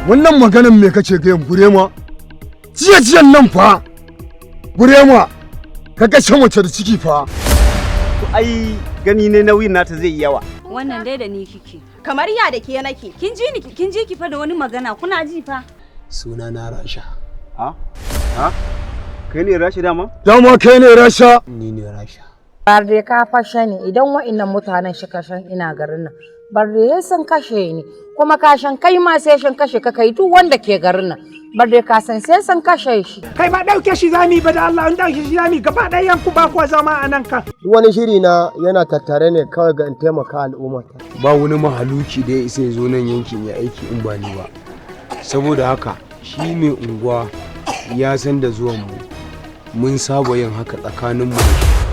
Wannan maganan me kace gayan Burema? Jiya jiyan nan fa, Burema, ka kashe mace da ciki fa. To, ai gani ne nauyin nata zai yi yawa. Wannan dai da ni kike. Kamar ya da ke nake? Kin ji ni, kin ji ki fa da wani magana, kuna ji fa. Suna na Rasha. Ha ha, kai ne Rashi dama? Dama kai ne Rasha. Ni ne Rasha. Barde, ka fashe ni idan wa'innan mutanen shi kashan ina garin nan. Barde, ya sun kashe ni, kuma kashan kai ma sai shin kashe ka, kai duk wanda ke garin nan. Barde, ka san sai sun kashe shi. Kai, ba ɗauke shi zami ba da Allah, in ɗauke shi zami gaba ɗayan ku ba kuwa zama a nan kan. Duk wani shiri na yana tattare ne kawai ga in taimaka al'ummata. Ba wani mahaluki da ya isa ya zo nan yankin ya aiki in ba ni ba. Saboda haka shi mai unguwa ya san da zuwan mu. Mun saba yin haka tsakanin mu da shi.